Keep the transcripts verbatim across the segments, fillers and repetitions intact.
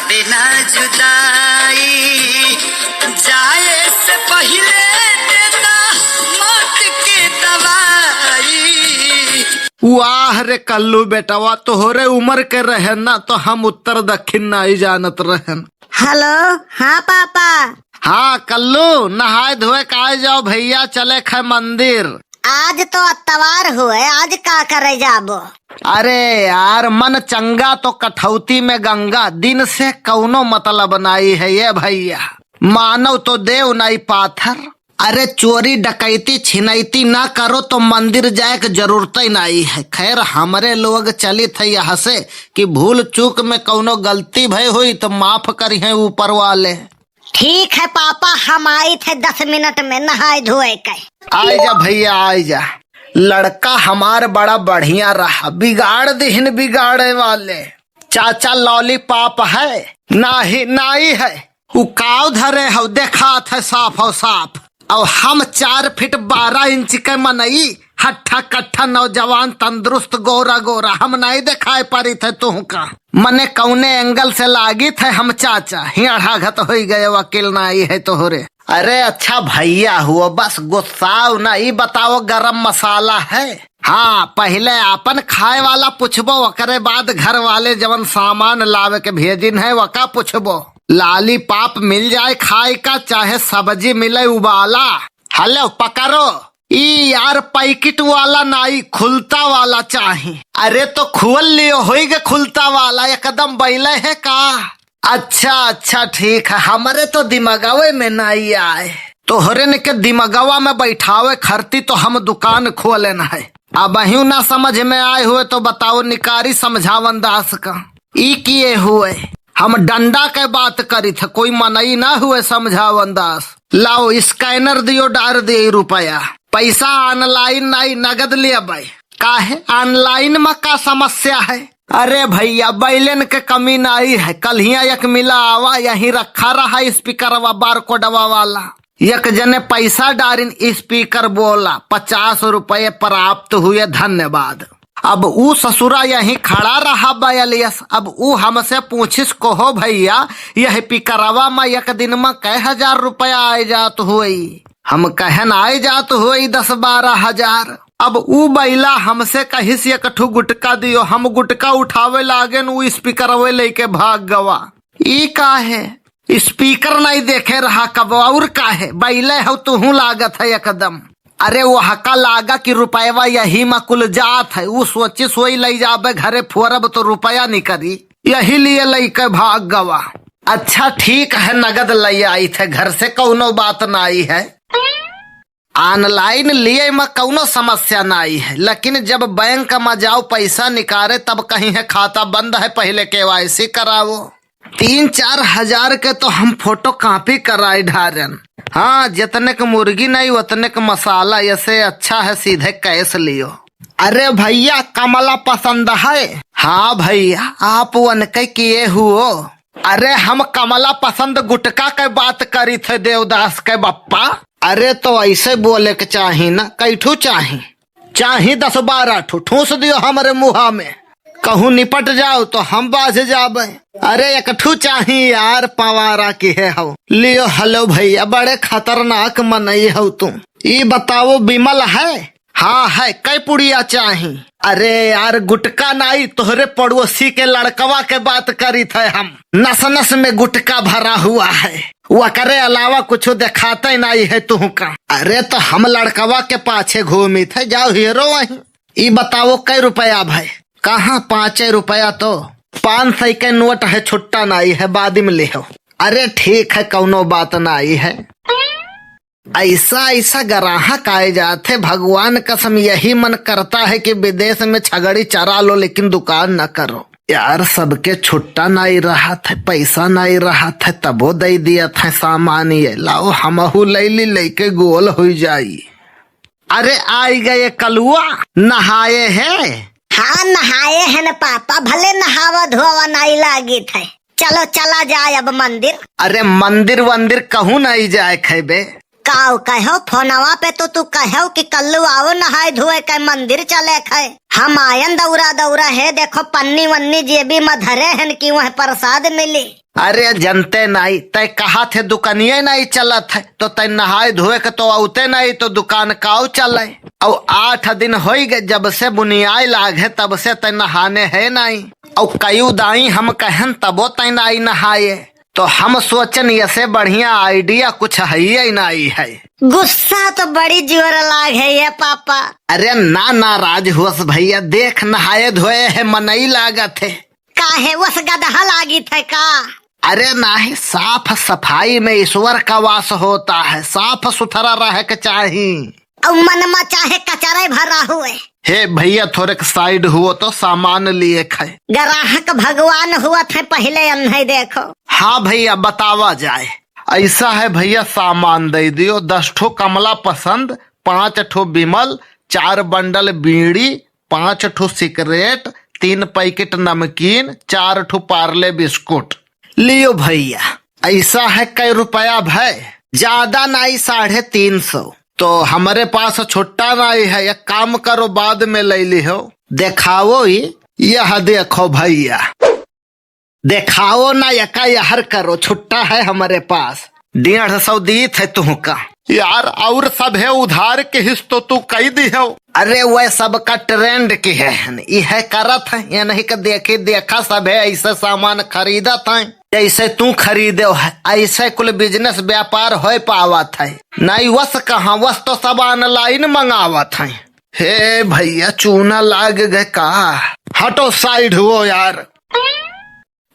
बिना जुदाई जाए से पहिले देता मौत के दवाई। वाह रे कल्लू बेटवा, तोहरे उम्र के रहे ना तो हम उत्तर दक्षिण नाई जानत रहन। हेलो, हाँ पापा। हाँ कल्लू, नहाए धोए के आए जाओ भैया, चले खे मंदिर। आज तो अतवार हुए, आज का करे जाबो? अरे यार, मन चंगा तो कठौती में गंगा, दिन से कौनो मतलब नाई है ये भैया। मानव तो देव नाई पाथर। अरे चोरी डकैती छिनैती ना करो तो मंदिर जाए के जरूरत ही नाई है। खैर, हमरे लोग चलित है यहाँ से कि भूल चूक में कौनो गलती भई हुई तो माफ करिहें ऊपर वाले। ठीक है पापा, हम आइत है दस मिनट में नहाए धोए के। आइ जा भैया, आइ जा। लड़का हमार बड़ा बढ़िया रहा, बिगाड़ दिहिन बिगाड़े वाले। चाचा लॉलीपॉप है? नाही, नाई है। उ काव धरे हौ, देखात है साफ हौ साफ। और हम चार फीट बारह इंच के मनई, हट्ठा कट्ठा नौजवान, तंदुरुस्त, गोरा गोरा, हम नाई देखाए पारित है तुहका। मने कौने एंगल से लागित है हम चाचा, हियाढ़ा घत होई गए, वकील नाई है तोहरे। अरे अच्छा भैया हुआ, बस गुस्साओ ना, ई बताओ गरम मसाला है? हाँ, पहिले आपन खाए वाला पूछबो, ओकरे बाद घर वाले जवन सामान लावे के भेजिन है, वका पूछबो। लॉलीपॉप मिल जाए खाए का, चाहे सब्जी मिले उबाला। हेलो, पकड़ो। ई यार, पैकेट वाला नाई, खुलता वाला चाही। अरे तो खोल लियो, होई गे खुलता वाला, एकदम बैले है का? अच्छा, अच्छा, ठीक है, हमरे तो दिमगवे में नाई आए। तोहरे ने के दिमगवा में बैठावे खरती तो हम दुकान खोलेन है। अबहियो ना समझ में आए हुए तो बताओ, निकारी समझावन दास का। ई किए हुए? हम डंडा के बात करी थे, कोई मनई ना हुए समझावन दास। लाओ, स्कैनर दियो, डार दिए रुपया। पैसा ऑनलाइन नाई, नगद लेबै। काहे, ऑनलाइन में का समस्या है? अरे भैया, बैलेन के कमी नाई है। कल हियाँ एक मिला आवा, यहीं रखा रहा स्पीकरवा, बारकोडवा वाला। एक जने पैसा डारिन, स्पीकर बोला, "पचास रुपये प्राप्त हुए, धन्यवाद।" अब ऊ ससुरा यहीं खड़ा रहा बयलियस। अब ऊ हमसे पूछिस, "कहो भैया, यह पिकरवा में एक दिन में कै हजार रुपया आए जात होई?" हम कहन, "आए जात होई दस बारह हजार।" अब ऊ बैला हमसे कहिस, "एक ठू गुटका दियो।" हम गुटका उठावे लागेन, ऊ स्पीकरवे लेके भाग गवा। ई का है? स्पीकर नहीं देखे रहा कब, और का है? बैले हौ तुहूँ लागत है एकदम। अरे वो हका लागा कि रुपयवा यही में कुल जात है, ऊ सोचिस वही लई जाबे घरे फोरब तो रुपया निकरी, यही लिए लइके भाग गवा। अच्छा ठीक है, नगद लई आइत है घर से, कौनो बात नाई है। ऑनलाइन लिए में कौनो समस्या नाई है, लेकिन जब बैंक में जाओ पैसा निकारे तब कहिहैं खाता बंद है, पहिले केवाईसी करावो। तीन चार हजार के तो हम फोटो कॉपी कराए ढारेन। हाँ, जितने के मुर्गी नहीं उतने के मसाला, ऐसे अच्छा है सीधे कैश लियो। अरे भैया, कमला पसंद है? हाँ भैया, आप उनके किए हुओ? अरे हम कमला पसंद गुटका के बात करी थे देवदास के बप्पा। अरे तो ऐसे बोले के चाही ना, कै ठू चाही? चाही दस बारह ठू, ठूस दियो हमरे मुहा में। कहूँ निपट जाओ तो हम बाझ जाबे। अरे एक ठू चाही यार, पवारा किहे हौ। लियो, हेलो भैया, बड़े खतरनाक मनई हौ तू। ई बताओ, बिमल है? हाँ है, कै पुड़िया चाही? अरे यार, गुटका नाई, तोहरे पड़ोसी के लड़कवा के बात करी थे हम। नस नस में गुटका भरा हुआ है, वकरे अलावा कुछ देखाते नाई है तुहका। अरे तो हम लड़कवा के पाछे घूमी थे, जाओ हेरो वहीं। ई बताओ कै रुपया भाई? कहाँ पाँचे रुपया, तो पाँच सौ के नोट है, छुट्टा नाई है, बाद में लेहो। अरे ठीक है, कौनो बात नाई है। ऐसा ऐसा ग्राहक आए जात है, भगवान कसम यही मन करता है कि विदेश में छगड़ी चरा लो लेकिन दुकान न करो। यार सबके छुट्टा नाई रहत है, पैसा नाई रहत है, तबो दे दियत है सामान, ये लाओ हमहू ले ली, लेके गोल हुई जाई। अरे आई गए कलुआ, नहाए है? हाँ नहाए है न पापा, भले नहावा धोवा नाई लागित है। चलो चला जाए अब मंदिर। अरे मंदिर वंदिर कहूँ नाई जाए खैबे। काऊ कहो, फोनवा पे तो तू कहो कि कल्लू आओ नहाए धोए के मंदिर चले खे। हम आयन दौरा दौरा है, देखो पन्नी वन्नी जेबी में धरे हन कि वह प्रसाद मिली। अरे जनते नाई, तै कहा थे दुकानिये नाई चलत है, तो तै नहाए धोए के तो औते नाई, तो दुकान काउ चले? औ आठ दिन होई गए जब से बुनियाए लाग है, तब से तै नहाने है नाई। औ कयू दाई हम कहन तबो तै नाई नहाए। तो हम सोचन यसे बढ़िया idea कुछ हइये नाई है। गुस्सा तो बड़ी जोर लाग है ये पापा। अरे ना नाराज होस भैया, देख नहाए धोए है मनई लागत है। काहे वस गदहा लागित है का? अरे नाही, साफ सफाई में ईश्वर का वास होता है, साफ सुथरा रहे के चाही। अउ मन मा चाहे कचरे भरा हुए। हे भैया, थोड़े side हुओ तो सामान लिए खाए। ग्राहक भगवान हुआ थे पहले अन्हे देखो। हाँ भैया, बतावा जाए। ऐसा है भैया, सामान दे दियो, दस ठो कमला पसंद, पाँच ठो विमल, चार बंडल बीड़ी, पाँच ठो सिगरेट, तीन पैकेट नमकीन, चार ठो पार्ले बिस्कुट। लियो भैया, ऐसा है कै रुपया भय? ज्यादा नाई, साढ़े तीन सौ। तो हमरे पास छुट्टा नाई है, एक काम करो, बाद में ले लिहो। देखाओ ही, यह देखो भैया। देखाओ ना, यका यहर करो, छुट्टा है हमरे पास। डेढ़ सौ दीत है तुहका। यार, और सभे उधार के हिस तो तू कई दिहो। अरे, वह सबका trend के है, इहे करत है, ये नहीं के देखी देखा सभे ऐसे सामान खरीदत है, जैसे तू खरीदे है, ऐसे कुल business व्यापार होए पावत है। नहीं वस कहाँ, वस तो सब online मंगावत है। हे भैया, चूना लाग गए का? हटो, side हुओ यार।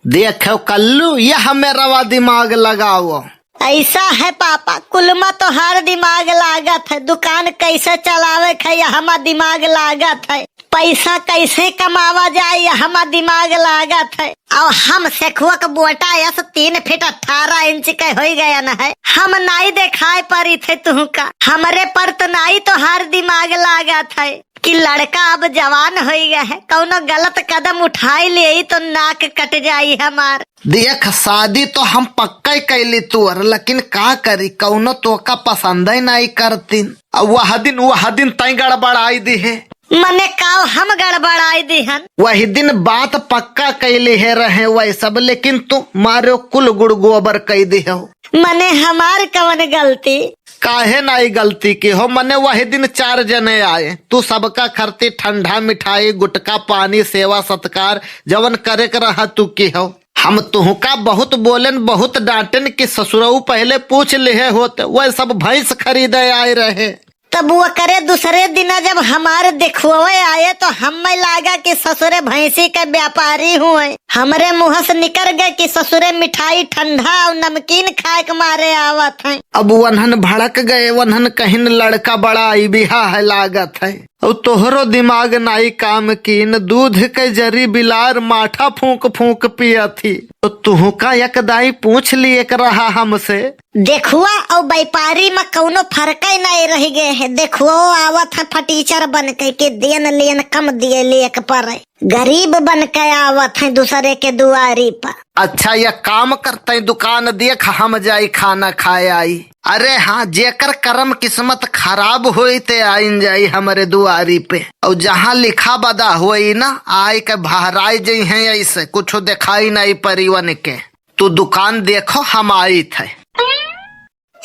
देखो कल्लू, यह मेरवा दिमाग लगाओ। ऐसा है पापा, कुल मा तोहार दिमाग लागत है, दुकान कैसे चलावे के है, यह मा दिमाग लागत है, पैसा कैसे कमावा जाए, यह मा दिमाग लागत है। और हम सेखुआ के बोटा यस तीन फीट अठारह इंच के होई गयन है, हम नाई देखाए परी थे तुहका, हमरे पर तो नाई तोहार दिमाग लागत है। कि लड़का अब जवान होई गए है, कौनो गलत कदम उठाई लेई तो नाक कट जाई हमार। देख, शादी तो हम पक्का ही कैली तुअर, लेकिन का करी, कौनो तोका पसंद ही नहीं करतीन। अब वह दिन, वह दिन तई गड़बड़ाई दी है। मने काव हम गड़बड़ाई दी हन? वही दिन बात पक्का कैली है रहे वह सब, लेकिन तू मारो कुल गुड़ गोबर कई दी हो। मने हमार कवन गलती? काहे नाई गलती की हो? मने वही दिन चार जने आए, तू सबका खरती ठंडा मिठाई, गुटखा, पानी, सेवा सत्कार जवन करे के रहा तू की हो। हम तुहका बहुत बोलेन, बहुत डांटेन कि ससुरऊ पहले पूछ लिहे होत, वह सब भैंस खरीदे आए रहे। तब वो करे दूसरे दिना जब हमार देखुए आए तो हमें लागा कि ससुरे भैंसी के व्यापारी हुए। हमरे मुँह से निकर गए कि ससुरे मिठाई ठंडा और नमकीन खाए के मारे आवत हैं। अब वन्हन भड़क गए, वन्हन कहिन लड़का बड़ा आई बिहा है लागत है। और तोहरो दिमाग नाई काम कीन, दूध के जरी बिलार माठा फूंक फूंक पिया थी। तो तुहका एक दाई पूछ लिए के रहा हमसे। देखुआ और व्यापारी में कौनो फर्क ही नहीं रह गए है। देखुओ आवत है फटीचर बन के, के देन लेन कम दिए लेक पर। गरीब बन के आवत है दूसरे के दुआरी पर। अच्छा, यह काम करते दुकान देख, हम जाई खाना खाए आई। अरे हाँ, जेकर करम किस्मत खराब होई ते आइन जाई हमरे दुआरी पे। और जहाँ लिखा बदा होई ना, आए के बहराई जई हैं, ऐसे कुछ दिखाई नहीं परिवन के। तू दुकान देखो, हम आइत है।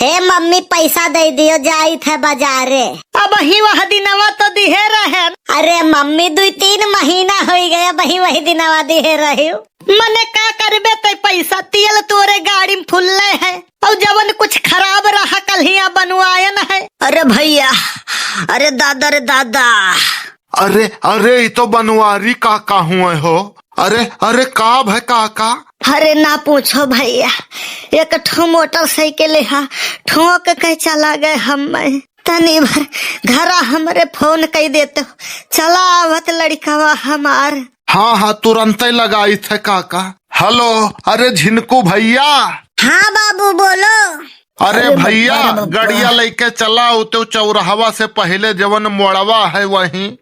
हे मम्मी, पैसा दे दियो, जाइत है बाजारे। अब ही वह दिनवा तो दिहे रहन। अरे मम्मी, दुई तीन महीना होई गए, अब ही वही दिनवा दिहे रहे। मने का करबे ते पैसा, तेल तोरे गाड़ी में फुल्ले है, और जवन कुछ खराब रहा कल हिया बनवायन है। अरे भैया, अरे दादा रे दादा। अरे, अरे, ई तो बनवारी काका हुए हो। अरे, अरे, का भय काका? अरे, ना पूछो भैया, एक ठो मोटरसाइकिल हा ठोक के चला गए हम। मैं तनी भर घरा हमरे फोन कई देते हो, चला आवत लड़िकवा हमार। हाँ, हाँ, तुरंते लगाइत है काका। हेलो, अरे झिनकू भैया। हाँ बाबू, बोलो। अरे अरे भैया, बप्पा रे बप्पा। गड़िया लइके चला, उते चौराहवा से पहिले जवन मोड़वा है वहीं।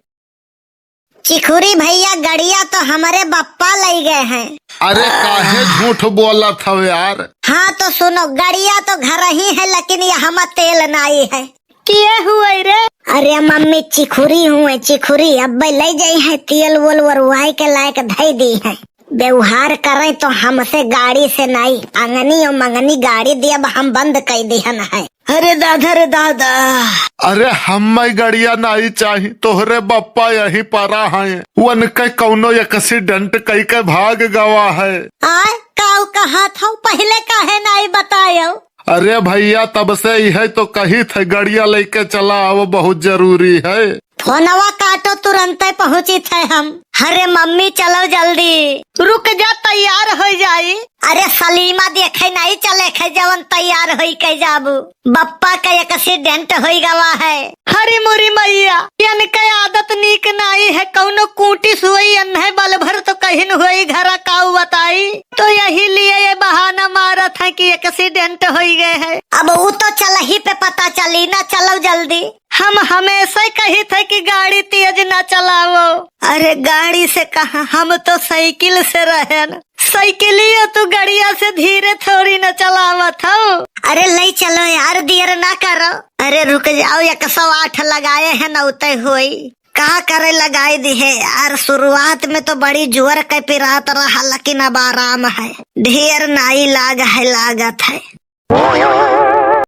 चिखुरी भैया, गड़िया तो हमरे बप्पा लई गए हैं। अरे काहे झूठ बोलत हव यार? हाँ तो सुनो, गड़िया तो घर ही है, लेकिन यहाँ में तेल नाई है। किए हुए रे? अरे मम्मी, चिखुरी हुए, चिखुरी। अब्बे लई जाई है, तेल वोल वरुआई के लायक धई दी है। व्यवहार करें तो हमसे गाड़ी से नाई, अंगनी और मंगनी गाड़ी दियब हम बंद कई दिहन है। अरे दादा रे दादा। अरे हम्मै गड़िया नाई चाही, तोहरे बप्पा यहीं परा हैं, उनके कौनो accident कई के भाग गवा है। आय, काऊ कहा था, पहिले काहे नाई बतायो? अरे भैया, तब से इहै तो कही थे, गड़िया लेके चला आओ, बहुत जरूरी है। फोनवा काटो, तुरंते पहुँची थे हम। अरे मम्मी, चलो जल्दी। रुक जा, तैयार हो जाई। अरे सलीमा देखे नाई चले खे, जवन तैयार होई के जाबू। बप्पा का accident होई गवा है। हरी मुरी मैया, इनके आदत नीक नाई है, कौनो कूटी सुई अन्हे बल भर तो कहिन होई घरा काऊ बताई। तो यही लिए ये बहाना मारत है कि accident होई गए है। अब ऊ तो चलही पे पता चली ना, चलो जल्दी। हम हमेशा कही थे कि गाड़ी तेज ना चलाओ। अरे गाड़ी से कहा, हम तो साइकिल से रहेन। साइकिलियो तू गड़िया से धीरे थोड़ी न चलावत हो। अरे ले चलो यार, देर ना करो। अरे रुक जाओ, एक सौ आठ लगाए हैं ना, उतै होई। का करे लगाई दी है यार, शुरुआत में तो बड़ी जोर के पिरात रहा, लेकिन अब आराम है, ढेर नाई लाग है, लागत है।